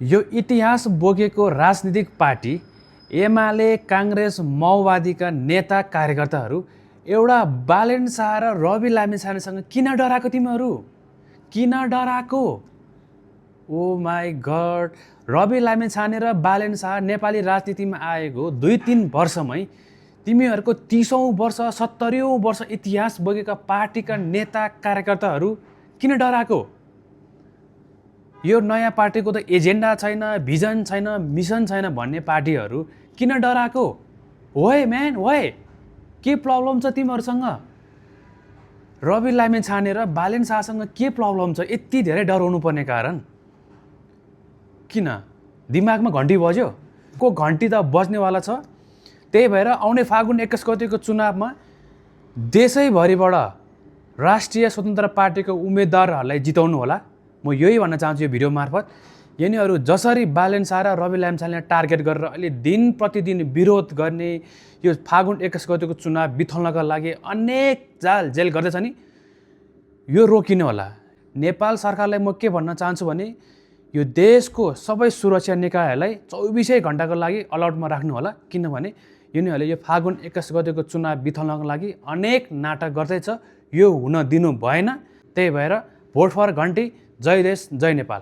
यो इतिहास बोकेको राजनीतिक पार्टी एमाले काङ्ग्रेस माओवादीका नेता कार्यकर्ताहरू एउटा बालेन शाह र रवि लामिछानेसँग किन डराएको तिमीहरू? किन डराएको? ओ माई गड, रवि लामिछाने र बालेन शाह नेपाली राजनीतिमा आएको 2-3 वर्षमै तिमीहरूको 30औं वर्ष 70औं वर्ष इतिहास बोकेका पार्टीका नेता कार्यकर्ताहरू किन डराएको? यो नयाँ पार्टीको त एजेन्डा छैन, भिजन छैन, मिसन छैन भन्ने पार्टीहरू किन डराएको? होए म्यान होए, के प्रब्लम छ तिमीहरूसँग? रवि लामिछाने र बालेन शाहसँग के प्रब्लम छ यति धेरै डराउनु पर्ने कारण? किन? दिमागमा घन्टी बज्यो? को घन्टी त बज्नेवाला छ। त्यही भएर आउने फागुन 21 गतेको चुनावमा देशैभरिबाट राष्ट्रिय स्वतन्त्र पार्टीको उम्मेदवारहरूलाई जिताउनु होला। म यही भन्न चाहन्छु यो भिडियो मार्फत। यिनीहरू जसरी बालेन शाह र रवि लामिछानेलाई टार्गेट गरेर अहिले दिन प्रतिदिन विरोध गर्ने, यो फागुन 21 गतेको चुनाव बिथल्नका लागि अनेक जाल जेल गर्दैछ नि, यो रोकिनु होला। नेपाल सरकारलाई म के भन्न चाहन्छु भने यो देशको सबै सुरक्षा निकायहरूलाई 24 घण्टाको लागि अलर्टमा राख्नु होला। किनभने यिनीहरूले यो फागुन 21 गतेको चुनाव बिथल्नको लागि अनेक नाटक गर्दैछ। यो हुन दिनु भएन। त्यही भएर भोट फर घन्टी, जय देश जय नेपाल।